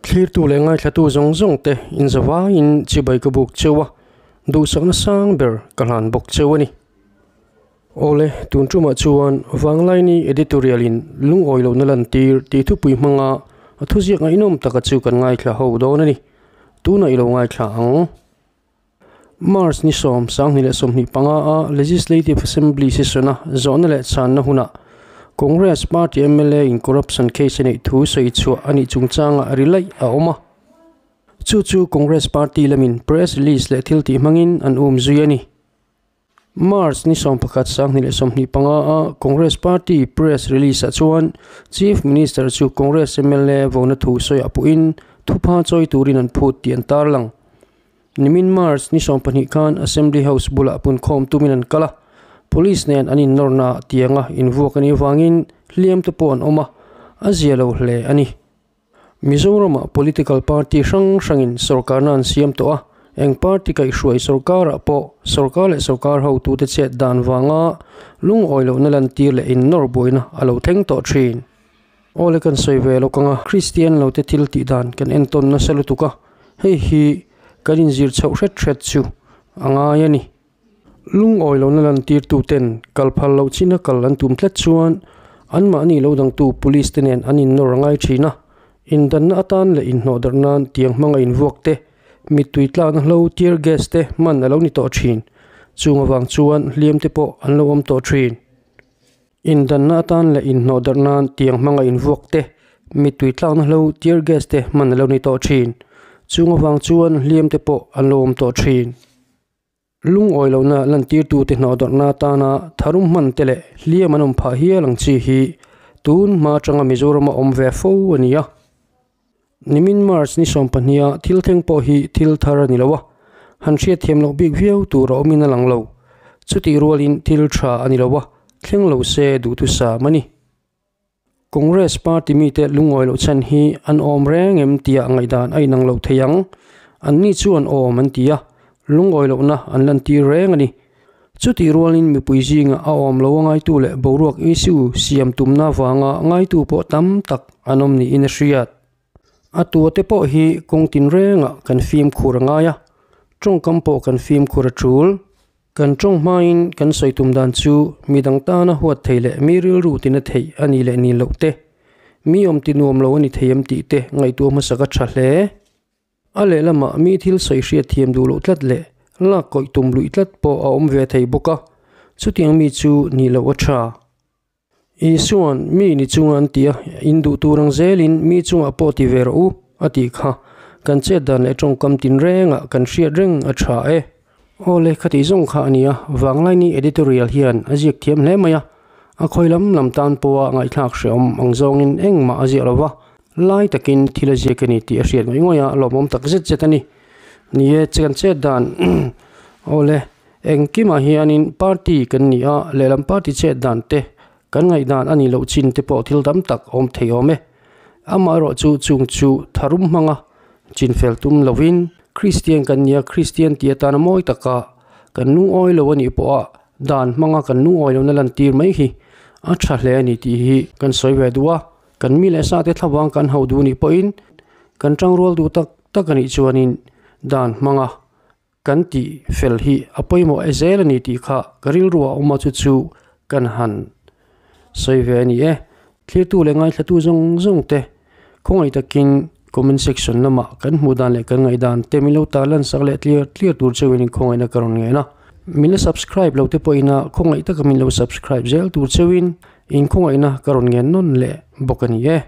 Thlirtu leh ngaithlatu zawng zawng te inzavaiin chibai ka buk cheu a, duhsakna sang ber ka hlan bawk cheu a ni. Awle, tun tumah chuan Vanglaini Editorial in lungawi lohna lantir tih thupui hmanga a thuziak ngaihnawm taka chu kan ngaithla ho dawn a ni. Tunah i lo ngaithla ang. March ni 10, 2025 a Legislative Assembly session a zawhna leh chhanna hunah Congress Party mla in corruption case a neih thu sawi chhuah a nih chungchangah ri laih a awm a. Chu chu Congress Party lamin press release leh thil tih hmangin an um zui a ni. March ni 11, 2025 a Congress Party press release ah chuan Chief Minister chu Congress mla vona thu sawi ah pawhin thupha chawi turin an phut tih an tarlang. Nimin March ni 12 khan Assembly House bulah punkhawm tumin an kal a, Police nen an inawrna ah tianga invuak a nih avangin hliam te pawh an awm a, a zia lo hle a ni. Mizoramah political party hrang hrangin sorkarna an siam tawh a, eng party kaihhruai sorkarah pawh sorkar leh sorkar hotute chet dan vanga lungawi lohna lantir leh innawr buaina a lo thleng tawh thin. Awle kan sawi ve lawk anga Kristian lote thil tih dan kan entawn nasa lutuk a, hei hi kan inzir chhoh hret hret chu a ngai a ni. Lungawi lohna lantirtuten kal phal loh china kal an tum tlat chuan anmahni lo dangtu police te nen an innawr a ngai thin a, indanna atan leh inhnawhdarh nan tiang hmanga invuak te, mittui tlakna hlo tear gas te hman a lo ni tawh thin. Chung avang chuan hliam te pawh an lo awm tawh thin. Indanna atan leh inhnawhdarh nan tiang hmanga invuak te, mittui tlakna hlo tear gas te hman a lo ni tawh thin. Chung avang chuan hliam te pawh an lo awm tawh thin. Lungawi lohna lantirtute hnawhdawrhna atana tharum hman te leh hliam an awm phah hial ang chi hi tun hma atanga Mizorama awm ve fo a ni a. Nimin March ni 12 a thil thleng pawh hi thil thar a ni lo a, han hriatthiam loh bik viau tur a awmin a lang lo. Chutih rualin thil tha a ni lo a, thleng lo se duhthusam a ni. Congress party mite lungawi loh chhan hi an awm reng em tia ngaihdan a inang lo thei ang. Anni chu an awm an ti a, lungawi lohna an lantir reng a ni. Chutih rualin mipui zinga a awm lo a ngaitu leh boruak issue siam tumna vanga ngaitu pawh tam tak an awm niin a hriat. A tua te pawh hi kawng tinrengah kan fimkhur a ngai a, tawngkam pawh kan fimkhur a tul. Kan tawng hmain kan sawi tum dan chu mi dang tana huat thei leh mi rilru tina theih a nih leh nih loh te, mi awm ti nuam lo a ni thei em tih te ngaihtuah hmasa ka tha hle. A lehlamah mi thil sawi hriat thiam duh loh tlat leh lak kawih tum luih tlat pawh a awm ve thei bawk a, chutiang mi chu nih loh a tha. Isua'n, Mi ni chunga an ti a, in duh tur ang zelin mi chungah pawh ti ve rawh u, a tih kha. Kan chet dan leh tawngkam tinrengah kan hriat reng a tha e. Aw le, khatih zawng kha a nia, Vanglaini editorial hian a ziak thiam hle mai a, a khawi lam lam tan pawha ngaihthlak hrehawm ang zawngin engmah a ziak lo va, lai takin thil a ziak a ni tih a hriat ngawih ngawih a, lawmawm tak zet zet a ni. Ni e, kan chet dan aw le, engkimah hianin party kan ni a, lehlam party chet dan te kan ngaihdan a nih loh chin te pawh thil tam tak awm thei awm e. Amaherawh chu chung chu tharum hmanga chinfel tum lovin Kristian kan nia, Kristian tih atana mawi taka kan lungawi lo a nih pawha dan hmanga kan lungawi lohna lantir mai hi a tha hle a ni tih hi kan sawi ve duh a. Kan mi leh sa te thlavang kan hauh duh nih pawhin kan tangrual duh tak tak a nih chuanin dan hmanga kan tih fel hi a pawimawh e zel a ni tih kha ka rilru a awm a chu chu kan han sawi ve a ni e. Thlirtu leh ngaithlatu zawng zawng te khawngaih takin comment section lamah kan hmuh dan leh kan ngaihdan te min lo tar lan sak leh tliar tliar tur cheuhin in khawngaihna ka rawn ngen a. Min la subscribe lo te pawhin a khawngaih taka min lo subscribe zel tur cheuhin in khawngaihna ka rawn ngen nawn leh bawk a ni e.